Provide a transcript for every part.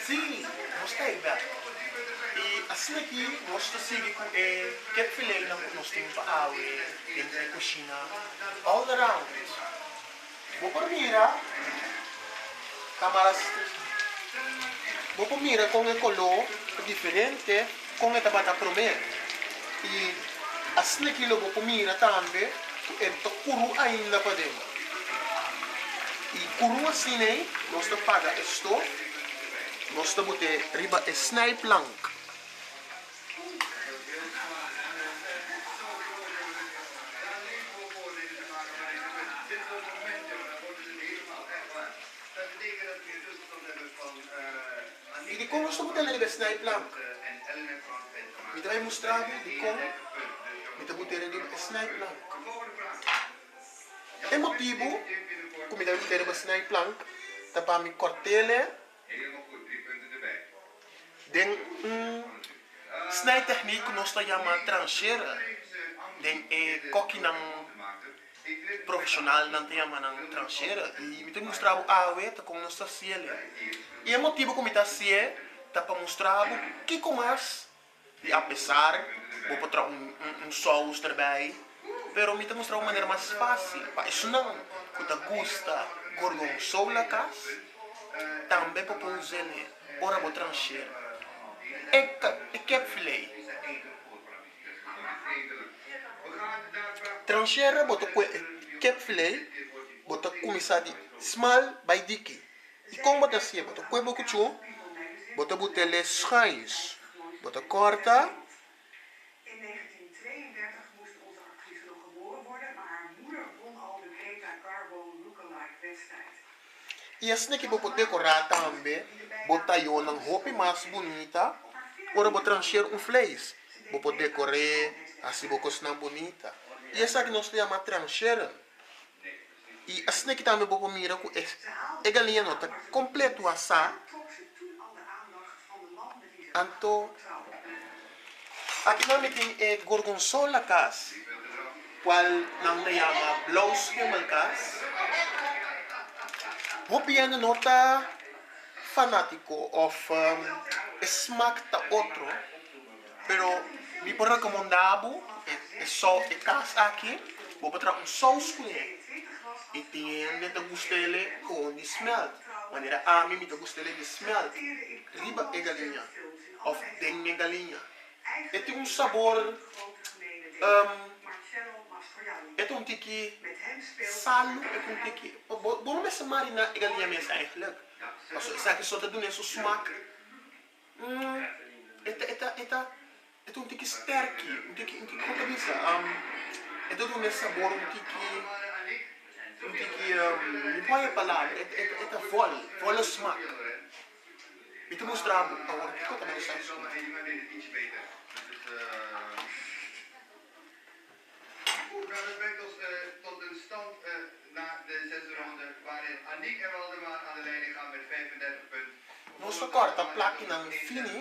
Sí, nos ta ei bèk. I asina aki nos ta sigui ku e kipfilénan ku nos tin pa awe den e kushina all around. Bo por mira kamaras Bo por mira kon e koló ta diferente kon e tabata promé. I asina aki lo bo por mira tambe ku e ta kuru ainda paden. I kuru asina ei nos ta paga e stof, nos ta bot'é riba e snijplank. I dikon nos ta bot'é riba e snijplank? Mi ta bai mustra bo dikon mi ta bot'é riba e snijplank. E motibu ku mi ta bot'é riba snijplank ta pa mi kòrt'el den un snijtechniek ku nos ta yama transhera. Den e kòkinan profeshonal nan ta yama nan transhera. I mi ta mustra bo awe ta kon nos ta hasiel. I e motibu ku mi ta hasié ta pa mustra bo kiko mas Di apesar bo por traha un sous derbij, pero mi ta mustra un manera mas fácil pa esunnan ku ta gusta gorgonzola kas tambe por por us'el ora bo transhera e kipfilet. Transhera bo ta kue e kipfilet, bo ta kuminsá di smal bai diki. I kon bo ta hasié? Bo ta kue bo kuchú, bo ta but'é schuins, bo ta kòrta. I asina ki bo por dekorá tambe bo tayónan hopi mas bunita ora bo transher un vleis. Bo por dekor'é, hasi bo kosnan bunita. I esaki nos ta yama transheren. I asina ki tambe bo por mira ku e galiña no ta kompleto asá. Anto aki nan mi tin e gorgonzola kas, kual nan ta yama blauwschimmelkaas. Hopi hende no ta fanátiko òf e smak ta otro, pero mi por rekomendá bo e e kas aki, bo por traha un sous kuné. I tin hende ta gust'el kon di smelt, manera ami mi ta gust'el di smelt riba e galiña òf den e galiña. E tin un sabor, e ta un tiki salu, e ta un tiki, bo no mester mariná e galiña mes eigenlijk, pasobra esaki so ta dun'é su smak. E ta, e ta, e ta, e ta un tiki sterki, un tiki, un tiki, kon ta bisa? E ta duna e sabor un tiki, un tiki, mi por haña e palabra, e ta, e ta vòl, vòle smak. Mi ta mustra bo awor kiko ta nos sazon. Nos ta kòrta plakinan fini.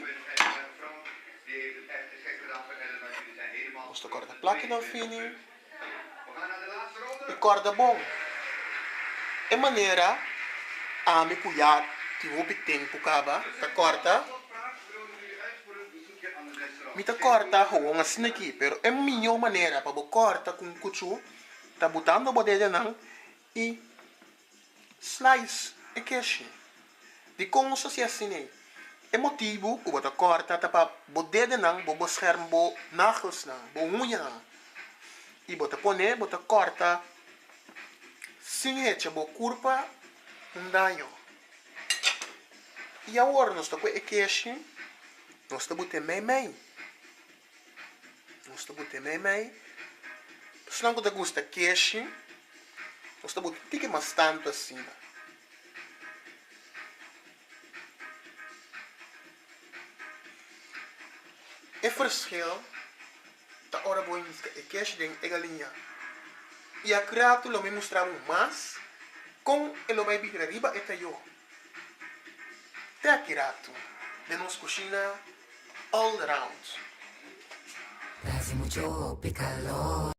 Nos ta kòrta plakinan fini. I kòrda bon, e manera ami ku ya tin hopi tempu kaba ta kòrta. Mi ta kòrta howon asina aki, pero e mihó manera pa bo kòrta ku un kuchú ta butando bo dedenan i slice e keshi. Dikon nos ta hasi asina ei? E motibu ku bo ta kòrta ta pa bo dedenan bo bescherm bo nagelsnan, bo uñanan. I bo ta pone bo ta kòrta sin hecha bo kurpa un daño. I awor nos ta kue e keshi, nos ta but'é meimei. Nos ta but'é meimei. Esnan ku ta gusta keshi, nos ta but'é tiki mas tantu asina. E verschil ta ora bo hinka e keshi den e galiña. I a kratu lo mi mustra bo mas kon e lo bai bira riba e tayó. Te aki ratu den nos kushina all round. Ta hasi mucho hopi calor.